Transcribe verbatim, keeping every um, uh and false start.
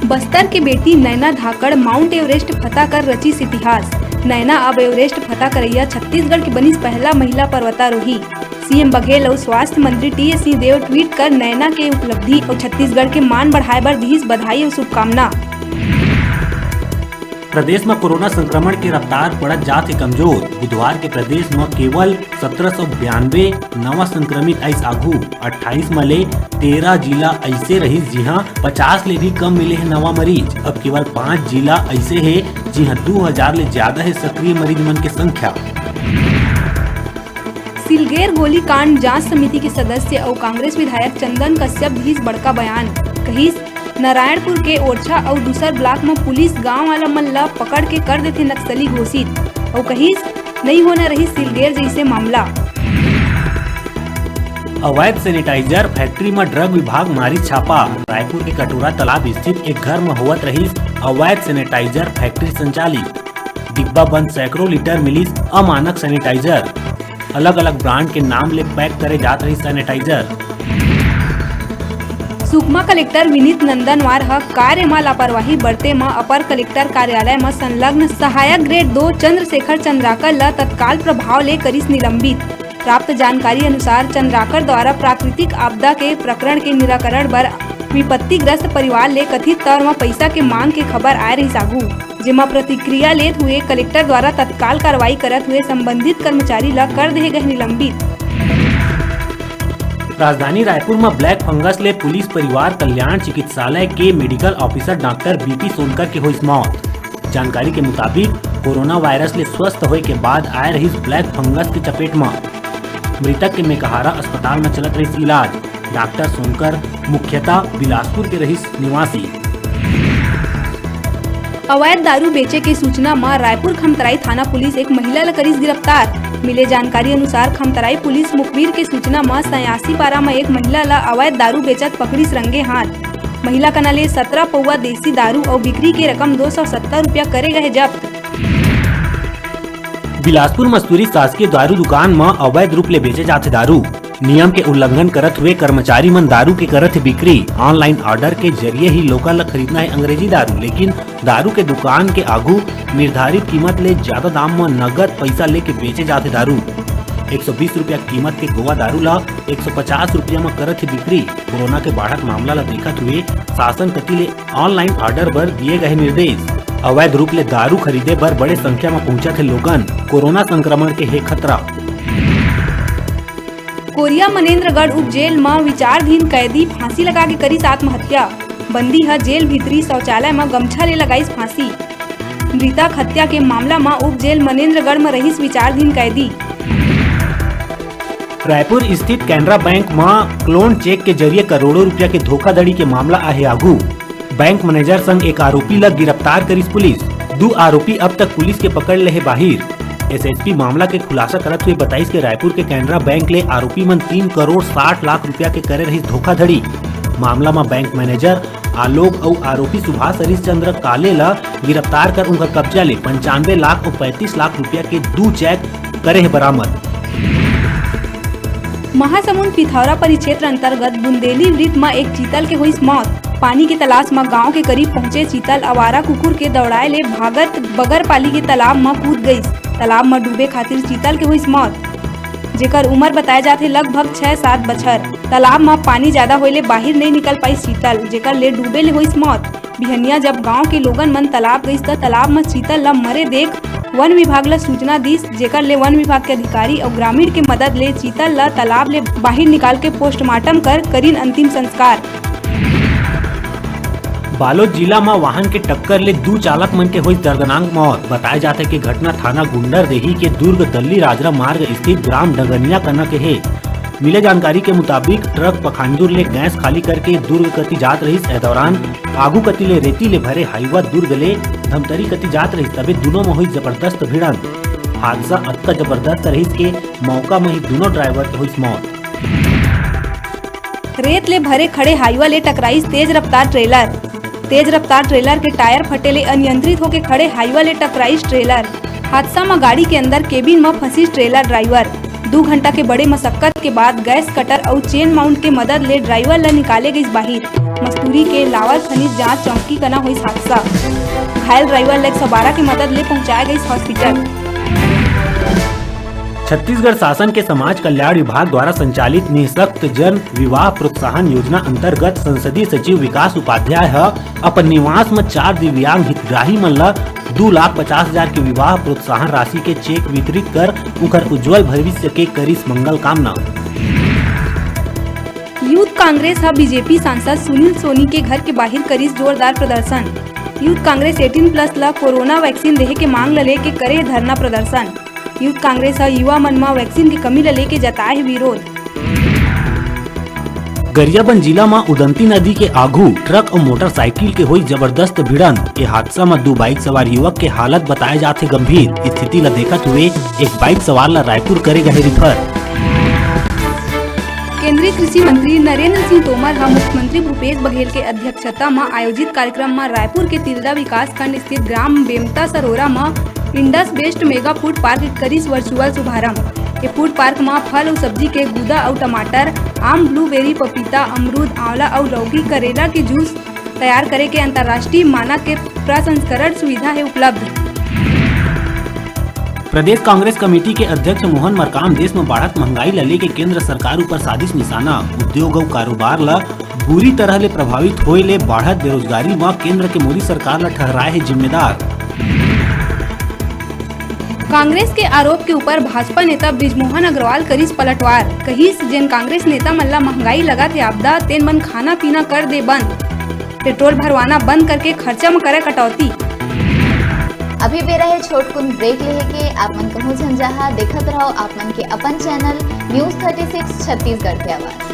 बस्तर के बेटी नैना धाकड़ mount Everest फतह कर रचिस इतिहास। नैना अब एवरेस्ट फतह करइया छत्तीसगढ़ के बनिस पहला महिला पर्वतारोही। सीएम बघेल अउ स्वास्थ्य मंत्री टीएस सिंहदेव ट्वीट कर नैना के उपलब्धि अउ छत्तीसगढ़ के मान बढ़ाए बर दिहिस बधाई अउ शुभकामना। प्रदेश म कोरोना संक्रमण के रफ्तार पड़त जात हे कमजोर। बुधवार के प्रदेश म केवल सत्रह सौ बयानबे नवा संक्रमित आइस आघू। अट्ठाईस म ले तेरह जिला अइसे रहिस, जिहां पचास ले भी कम मिले हे नवा मरीज। अब केवल पांच जिला अइसे हे, जिहां दू हजार ले ज्यादा हे सक्रिय मरीज मन के संख्या। सिलगेर गोलीकांड जांच समिति के सदस्य अउ कांग्रेस विधायक चंदन कश्यप दिस बड़का बयान। कहिस, नारायणपुर के ओरछा अउ दूसर ब्लॉक म पुलिस गांव वाला मन ल पकड़ के कर देथे नक्सली घोषित। अउ कहिस, नइ होना रहिस सिलगेर जइसे मामला। अवैध सैनिटाइजर फैक्ट्री म ड्रग विभाग मारिस छापा। रायपुर के कटोरा तालाब स्थित एक घर म होवत रहिस अवैध सैनिटाइजर फैक्ट्री संचालित। डिब्बा बंद सैकड़ों लीटर मिलिस अमानक सैनिटाइजर। अलग-अलग ब्रांड के नाम ले पैक करे जात रहिस सैनिटाइजर। सुकमा कलेक्टर विनीत नंदनवार ह कार्य म लापरवाही बरते म अपर कलेक्टर कार्यालय म संलग्न सहायक ग्रेड दो चंद्रशेखर चंद्राकर ल तत्काल प्रभाव ले करिस निलंबित। प्राप्त जानकारी अनुसार, चंद्राकर द्वारा प्राकृतिक आपदा के प्रकरण के निराकरण बर विपत्तिग्रस्त परिवार ले कथित तौर म पइसा के मांग के खबर आए रहिस आघू, जेमा प्रतिक्रिया लेत हुए कलेक्टर द्वारा तत्काल कार्रवाई करत हुए संबंधित कर्मचारी ल कर देहे गए निलंबित। राजधानी रायपुर म ब्लैक फंगस ले पुलिस परिवार कल्याण चिकित्सालय के medical officer doctor BP Sonkar के होइस मौत। जानकारी के मुताबिक, कोरोना वायरस ले स्वस्थ होए के बाद आए रहिस ब्लैक फंगस के चपेट म। मृतक के मेकहारा अस्पताल म चलत रहिस इलाज। डॉक्टर सोनकर मुख्यतः बिलासपुर के रहिस निवासी। अवैध दारू बेचे के सूचना म रायपुर खमतराई थाना पुलिस एक महिला ल करिस गिरफ्तार। मिले जानकारी अनुसार, खमतराई पुलिस मुखबिर के सूचना म सयासी पारा म एक महिला ल अवैध दारू बेचत पकड़िस रंगे हाथ। महिला कना ले सत्रह पौवा देसी दारू अउ बिक्री के रकम दो सौ सत्तर रुपया करे गए जब्त। बिलासपुर मस्तूरी शासकीय दारू दुकान म अवैध रूप ले बेचे जाथे दारू। नियम के उल्लंघन करत हुए कर्मचारी मन दारू के करत हे बिक्री। ऑनलाइन ऑर्डर के जरिए ही लोगन ल खरीदना हे अंग्रेजी दारू, लेकिन दारू के दुकान के आगू निर्धारित कीमत ले ज्यादा दाम म नगद पइसा लेके बेचे जाथे दारू। एक सौ बीस रुपया कीमत के गोवा दारू ल एक सौ पचास रुपया म करत हे बिक्री। कोरोना के बाढ़त मामला ल देखत हुए शासन कति ले ऑनलाइन ऑर्डर बर दिए गए निर्देश। अवैध रूप ले दारू खरीदे बर बड़े संख्या म पहुंचत हे लोगन, कोरोना संक्रमण के हे खतरा। कोरिया मनेन्द्रगढ़ उप जेल म विचाराधीन कैदी फांसी लगा के करिस आत्महत्या। बंदी ह जेल भीतरी शौचालय म गमछा ले लगाइस फांसी। मृतक हत्या के मामला म उप जेल मनेन्द्रगढ़ म रहिस विचाराधीन कैदी। रायपुर स्थित कैनरा बैंक म क्लोन चेक के जरिए करोड़ों रुपया के धोखाधड़ी के मामला आहे आगू। बैंक मैनेजर संग एक आरोपी ल गिरफ्तार करिस पुलिस। दू आरोपी अब तक पुलिस के पकड़ ले हे बाहिर। एसएसपी मामला के खुलासा करत हुए बताइस के रायपुर के कैनरा बैंक ले आरोपी मन तीन करोड़ साठ लाख रुपया के करे रहिस धोखाधड़ी। मामला म बैंक मैनेजर आलोक अउ आरोपी सुभाष हरिश्चंद्र काले ल गिरफ्तार कर उनकर कब्जा ले पंचानवे लाख अउ पैंतीस लाख रुपया के दू चेक करे हे बरामद। महासमुंद पिथौरा परिक्षेत्र अंतर्गत बुंदेली वृत्त म एक चीतल के होइस मौत। पानी के तलाश म गांव के करीब पहुंचे चीतल अवारा कुकुर के दौड़ाए ले भागत बगरपाली के तालाब म कूद गइस। तालाब म डूबे खातिर चीतल के होइस मौत, जेकर उमर बताए जाथे लगभग छह सात बछर। तालाब म पानी ज्यादा होए ले बाहिर नइ निकल पाइस चीतल, जेकर ले डूबे ले होइस मौत। बिहनिया जब गांव के लोगन मन तालाब गइस, त तालाब म चीतल ल मरे देख वन विभाग ल सूचना दिस, जेकर ले वन विभाग के अधिकारी अउ ग्रामीण के मदद ले चीतल ल तालाब ले बाहिर निकाल के पोस्टमार्टम कर करिन अंतिम संस्कार। बालोद जिला म वाहन के टक्कर ले दू चालक मन के होइस दर्दनाक मौत। बताए जाथे कि घटना थाना गुंडरदेही के दुर्ग दल्ली राजरा मार्ग स्थित ग्राम डगनिया कना के हे। मिले जानकारी के मुताबिक, ट्रक पखांजूर ले गैस खाली करके दुर्ग कति जात रहिस। ए दौरान आगू कति ले रेती ले भरे हाईवा दुर्ग ले धमतरी कति जात रहिस, तभे दुनों म होइस जबरदस्त भिड़ंत। हादसा अतका जबरदस्त रहिस के मौका म ही दुनों ड्राइवर के होइस मौत। रेत ले भरे खड़े हाईवा ले टकराइस तेज रफ्तार ट्रेलर। तेज रफ्तार ट्रेलर के टायर फटे ले अनियंत्रित होके खड़े हाईवा ले टकराइस ट्रेलर। हादसा म गाड़ी के अंदर केबिन म फंसिस ट्रेलर ड्राइवर। दू घंटा के बड़े मशक्कत के बाद गैस कटर अउ चेन माउंट के मदद ले ड्राइवर ल निकाले गइस बाहिर। मस्तूरी के लावर खनिज जांच चौकी कना होइस हादसा। घायल ड्राइवर ल एक सौ बारह के मदद ले पहुंचाए गइस हॉस्पिटल। छत्तीसगढ़ शासन के समाज कल्याण विभाग द्वारा संचालित निःशक्त जन विवाह प्रोत्साहन योजना अंतर्गत संसदीय सचिव विकास उपाध्याय ह अपन निवास म चार दिव्यांग हितग्राही मन ल दू लाख पचास हजार के विवाह प्रोत्साहन राशि के चेक वितरित कर उंकर उज्जवल भविष्य के करिस मंगल कामना। यूथ कांग्रेस ह बीजेपी सांसद सुनील सोनी के घर के बाहिर करिस जोरदार प्रदर्शन। यूथ कांग्रेस एटीन प्लस ल कोरोना वैक्सीन देहे के मांग ल लेके करे धरना प्रदर्शन। यूथ कांग्रेस ह युवा मन म वैक्सीन के कमी ल लेके जताए हे विरोध। गरियाबंद जिला म उदंती नदी के आघू ट्रक अउ मोटरसाइकिल के होई जबरदस्त भिड़ंत। ए हादसा म दू बाइक सवार युवक के हालत बताए जात हे गंभीर। स्थिति ल देखत हुए एक बाइक सवार ल रायपुर करे गए रिफर। केंद्रीय कृषि मंत्री नरेंद्र सिंह तोमर ह मुख्यमंत्री भूपेश बघेल के अध्यक्षता म आयोजित कार्यक्रम म रायपुर के तिल्दा विकासखंड स्थित ग्राम बेमता सरोरा म Indus west mega food park करिस वर्चुअल शुभारंभ। ये फूड पार्क म फल अउ सब्जी के गूदा अउ टमाटर, आम, ब्लूबेरी, पपीता, अमरूद, आंवला अउ लौकी, करेला के जूस तैयार करे के अंतर्राष्ट्रीय मानक के प्रसंस्करण सुविधा हे उपलब्ध। प्रदेश कांग्रेस कमेटी के अध्यक्ष मोहन मरकाम देश म बाढ़त महंगाई ल लेके केंद्र सरकार ऊपर साधिस निशाना। उद्योग अउ कारोबार ल बुरी तरह ले प्रभावित होए ले बाढ़त बेरोजगारी म केंद्र के मोदी सरकार ल ठहराए हे जिम्मेदार। कांग्रेस के आरोप के ऊपर भाजपा नेता बृजमोहन अग्रवाल करिस पलटवार, कहिस, "जेन कांग्रेस नेता मन ला महंगाई लगत हे आपदा, तेन मन खाना पीना कर दे बंद, पेट्रोल भरवाना बंद करके खर्चा म करे कटौती।" अभी बेरा हे छोटकुन ब्रेक लेहे के। आप मन कहूं झन जाहा, देखत रहो आप मन के अपन channel news thirty six Chhattisgarh के आवाज।